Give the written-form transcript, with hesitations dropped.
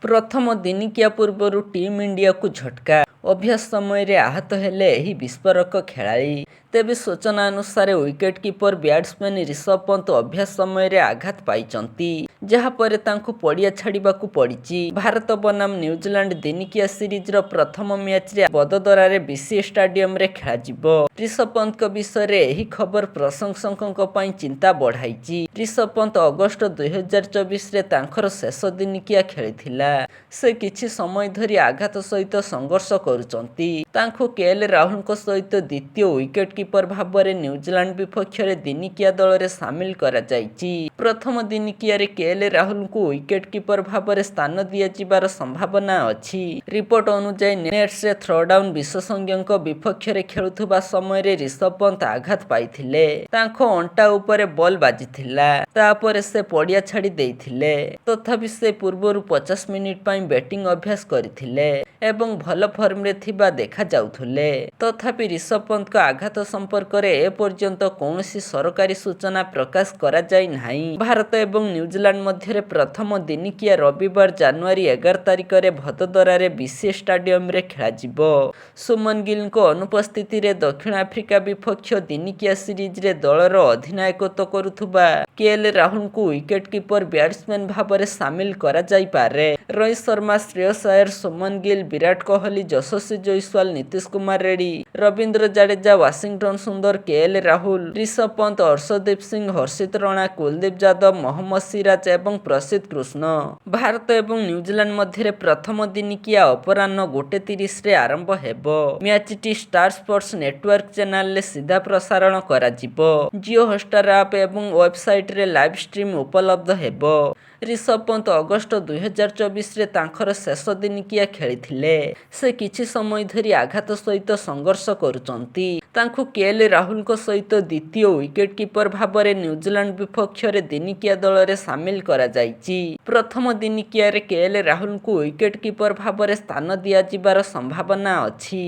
ପ୍ରଥମ ଦିନିକିଆ ପୂର୍ବରୁ ଟିମ୍ ଇଣ୍ଡିଆକୁ ଝଟକା। ଅଭ୍ୟାସ ସମୟରେ ଆହତ ହେଲେ ଏହି ବିସ୍ଫୋରକ ଖେଳାଳି। ତେବେ ସୂଚନା ଅନୁସାରେ wicket keeper batsman Rishabh Pant ଅଭ୍ୟାସ ସମୟରେ ଆଘାତ ପାଇଛନ୍ତି, ଯାହା ପରେ ତାଙ୍କୁ ପଡ଼ିଆ ଛାଡ଼ିବାକୁ ପଡ଼ିଛି। ଭାରତ ବନାମ ନ୍ୟୁଜିଲାଣ୍ଡ ଦିନିକିଆ ସିରିଜର ପ୍ରଥମ ମ୍ୟାଚରେ ବଦୋଦରାରେ ବିସିଏ ଷ୍ଟାଡିୟମରେ ଖେଳାଯିବ। ରିଷଭ ପନ୍ତଙ୍କ ବିଷୟରେ ଏହି ଖବର ପ୍ରଶଂସକଙ୍କ ପାଇଁ ଚିନ୍ତା ବଢ଼ାଇଛି। ରିଷଭ ପନ୍ତ ଅଗଷ୍ଟ 2024ରେ ତାଙ୍କର ଶେଷ ଦିନିକିଆ ଖେଳିଥିଲା। ସେ କିଛି ସମୟ ଧରି ଆଘାତ ସହିତ ସଂଘର୍ଷ କରୁଛନ୍ତି। ତାଙ୍କୁ କେଏଲ ରାହୁଲଙ୍କ ସହିତ ଦ୍ୱିତୀୟ ୱିକେଟ କିପର ଭାବରେ ନ୍ୟୁଜିଲାଣ୍ଡ ବିପକ୍ଷରେ ଦିନିକିଆ ଦଳରେ ସାମିଲ କରାଯାଇଛି। ପ୍ରଥମ ଦିନିକିଆରେ କେଏଲ ରାହୁଲଙ୍କୁ ୱିକେଟ କିପର ଭାବରେ ସ୍ଥାନ ଦିଆଯିବାର ସମ୍ଭାବନା ଅଛି। ରିପୋର୍ଟ ଅନୁଯାୟୀ, ନେଟ୍ସରେ ଥ୍ରୋଡାଉନ୍ ବିଶେଷଜ୍ଞଙ୍କ ବିପକ୍ଷରେ ଖେଳୁଥିବା ସମୟରେ ରିଷଭ ପନ୍ତ ଆଘାତ ପାଇଥିଲେ। ତାଙ୍କ ଅଣ୍ଟା ଉପରେ ବଲ୍ ବାଜିଥିଲା। ତାପରେ ସେ ପଡ଼ିଆ ଛାଡ଼ି ଦେଇଥିଲେ। ତଥାପି ସେ ପୂର୍ବରୁ 50 ମିନିଟ୍ ପାଇଁ ବ୍ୟାଟିଂ ଅଭ୍ୟାସ କରିଥିଲେ ଏବଂ ଭଲ ଫର୍ମରେ ଥିବା ଦେଖାଯାଉଥିଲେ। ତଥାପି ରିଷଭ ପନ୍ତଙ୍କ ଆଘାତ ସମ୍ପର୍କରେ ଏପର୍ଯ୍ୟନ୍ତ କୌଣସି ସରକାରୀ ସୂଚନା ପ୍ରକାଶ କରାଯାଇ ନାହିଁ। ଭାରତ ଏବଂ ନ୍ୟୁଜିଲାଣ୍ଡ ମଧ୍ୟରେ ପ୍ରଥମ ଦିନିକିଆ ରବିବାର, ଜାନୁଆରୀ 11 ତାରିଖରେ ଭଦୋଦରାରେ ବିସିଏ ଷ୍ଟାଡିୟମରେ ଖେଳାଯିବ। ଶୁଭମନ ଗିଲଙ୍କ ଅନୁପସ୍ଥିତିରେ ଦକ୍ଷିଣ ଆଫ୍ରିକା ବିପକ୍ଷ ଦିନିକିଆ ସିରିଜରେ ଦଳର ଅଧିନାୟକତ୍ୱ କରୁଥିବା କେଏଲ ରାହୁଲଙ୍କୁ ୱିକେଟ କିପର ବ୍ୟାଟ୍ସମ୍ୟାନ୍ ଭାବରେ ସାମିଲ କରାଯାଇପାରେ। ରୋହିତ ଶର୍ମା, ଶ୍ରେୟସ ଆୟର, ଶୁଭମନ ଗିଲ, ବିରାଟ କୋହଲି, ଯଶସ୍ୱୀ ଜୟସ୍ୱାଲ, ନୀତିଶ କୁମାର ରେଡ୍ଡୀ, ରବୀନ୍ଦ୍ର ଜାଡେଜା, ୱାଶିଂଟନ ସୁନ୍ଦର, କେଏଲ ରାହୁଲ, ରିଷଭ ପନ୍ତ, ଅର୍ଶଦୀପ ସିଂ, ହର୍ଷିତ ରଣା, କୁଲଦୀପ ଯାଦବ, ମହମ୍ମଦ ସିରାଜ ଏବଂ ପ୍ରସିଦ୍ଧ କୃଷ୍ଣ। ଭାରତ ଏବଂ ନ୍ୟୁଜିଲାଣ୍ଡ ମଧ୍ୟରେ ପ୍ରଥମ ଦିନିକିଆ ଅପରାହ୍ନ 1:30ରେ ଆରମ୍ଭ ହେବ। ମ୍ୟାଚଟି ଷ୍ଟାର ସ୍ପୋର୍ଟସ ନେଟୱାର୍କ ଚ୍ୟାନେଲରେ ସିଧା ପ୍ରସାରଣ କରାଯିବ। ଜିଓ ହଟଷ୍ଟାର ଆପ୍ ଏବଂ ୱେବସାଇଟରେ ଲାଇଭ୍ ଷ୍ଟ୍ରିମ୍ ଉପଲବ୍ଧ ହେବ। ରିଷଭ ପନ୍ତ ଅଗଷ୍ଟ 2024ରେ ତାଙ୍କର ଶେଷ ଦିନିକିଆ ଖେଳିଥିଲେ। ସେ କିଛି ସମୟ ଧରି ଆଘାତ ସହିତ ସଂଘର୍ଷ କରୁଛନ୍ତି। ତାଙ୍କୁ କେଏଲ ରାହୁଲଙ୍କ ସହିତ ଦ୍ୱିତୀୟ ୱିକେଟ କିପର ଭାବରେ ନ୍ୟୁଜିଲାଣ୍ଡ ବିପକ୍ଷରେ ଦିନିକିଆ ଦଳରେ ସାମିଲ କରାଯାଇଛି। ପ୍ରଥମ ଦିନିକିଆରେ କେଏଲ ରାହୁଲଙ୍କୁ ୱିକେଟ କିପର ଭାବରେ ସ୍ଥାନ ଦିଆଯିବାର ସମ୍ଭାବନା ଅଛି।